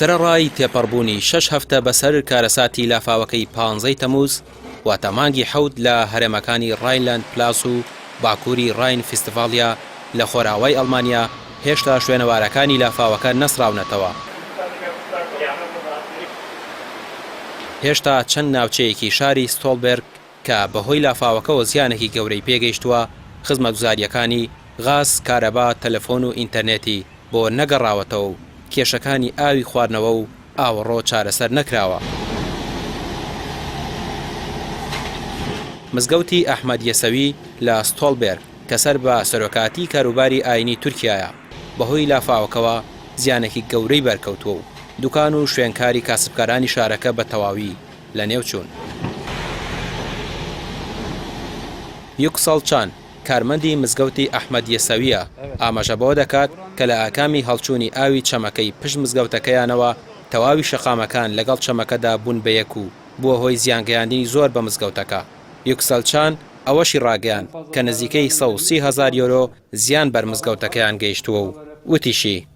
سەرەڕای تێپەڕبوونی شەش هەفتە بەسەر کارەساتی لافاوەکەی پانزەی تەمووز، واتە مانگی حەوت لە هەرێمەکانی ڕاینلاند پلاس و باکووری ڕاین فیستڤاڵیا لە خۆرئاوای ئەڵمانیا، هێشتا شوێنەوارەکانی لافاوەکە نەسڕاونەتەوە. هێشتا چەند ناوچەیەکی شاری ستۆڵبێرگ کە بەهۆی لافاوەکەوە زیانێکی گەورەی پێگەیشتووە، خزمەتگوزارییەکانی غاز، کارەبا، تەلەفۆن و ئینتەرنێتی بۆ نەگەڕاوەتەوە و کێشەکانی ئاوی خواردنەوە و ئاوەڕۆ چارەسەر نەکراوە. مزگەوتی ئەحمەد یەسەوی لە ستۆڵبێرگ کە سەر بە سەرۆکایەتی کاروباری ئایینی تورکیایە، بەهۆی لافاوەکەوە زیانێکی گەورەی بەرکەوتووە و دوکان و شوێنکاری کاسبکارانی شارەکە بە تەواوی لەنێوچوون. یوکسەڵ چان، کارمەندی مزگەوتی ئەحمەد یەسەوییە، ئاماژە بەوە دەکات کە لە ئاکامی هەڵچوونی ئاوی چەمەکەی پشت مزگەوتەکەیانەوە تەواوی شەقامەکان لەگەڵ چەمەکەدا بوون بە یەک و بووە هۆی زیانگەیاندنی زۆر بە مزگەوتەکە. یوکسەل چان ئەوەشی ڕاگەیاند کە نزیکەی 130 هەزار یۆرۆ زیان بەر مزگەوتەکەیان گەیشتووە و وتیشی.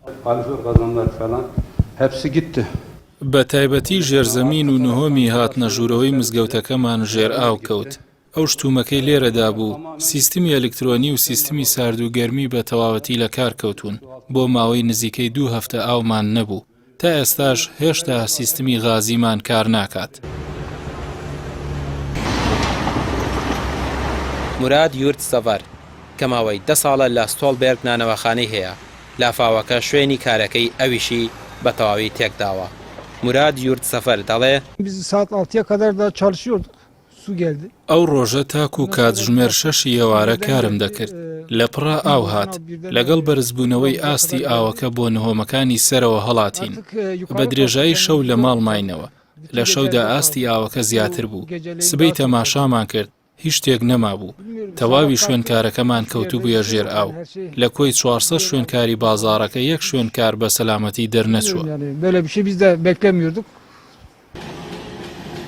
بە تایبەتی ژێرزەمین و نهۆمی هاتنە ژوورەوەی مزگەوتەکەمان ژێرئاو کەوت. ئەو شتومەکەی لێرەدا بوو، سیستمی ئەلکترۆنی و سیستمی سارد و گەرمی بە تەواوەتی لە کار کەوتوون، بۆ ماوەی نزیکەی دوو هەفتە ئاومان نەبوو، تا ئێستاش هێشتا سیستمی غازیمان کار ناکات. موراد یورتسەڤەر، کە ماوەی دە ساڵە لە ستۆڵبێرگ نانەواخانەی هەیە، لافاوەکە شوێنی کارەکەی ئەویشی بە تەواوی تێکداوە. موراد یورتسەڤەر دەڵێ. ئەو ڕۆژە تاکوو کاتژمێر شەشی ئێوارە کارم دەکرد، لەپڕا ئاو هات، لەگەڵ بەرزبوونەوەی ئاستی ئاوەکە بۆ نهۆمەکانی سەرەوە هەڵاتین، بە درێژایی شەو لە ماڵ ماینەوە، لە شەودا ئاستی ئاوەکە زیاتر بوو، سبەی تەماشامان کرد هیچ شتێک نەمابوو، تەواوی شوێنکارەکەمان کەوتبوویە ژێر ئاو، لە کۆی 400 شوێنکاری بازاڕەکە یەک شوێنکار بە سەلامەتی دەرنەچووە.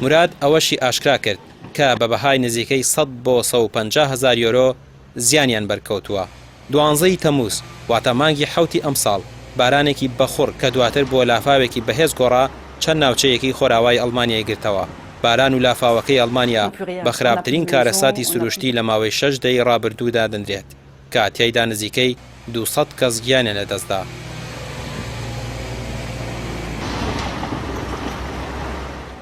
موراد ئەوەشی ئاشکرا کرد کە بە بەهای نزیکەی 100 بۆ 150 هەزار یۆرۆ زیانیان بەرکەوتووە. دوانزە ی تەمووز، واتە مانگی حەوتی ئەمساڵ، بارانێکی بەخوڕ کە دواتر بۆ لافاوێکی بەهێز گۆڕا، چەند ناوچەیەکی خۆراوای ئەڵمانیای گرتەوە. باران و لافاوەکەی ئەڵمانیا بە خراپترین کارەساتی سروشتی لە ماوەی شەش دەیەی ڕابردوو دادەنرێت کە تیایدا نزیکەی 200 کەس گیانیان لەدەستدا.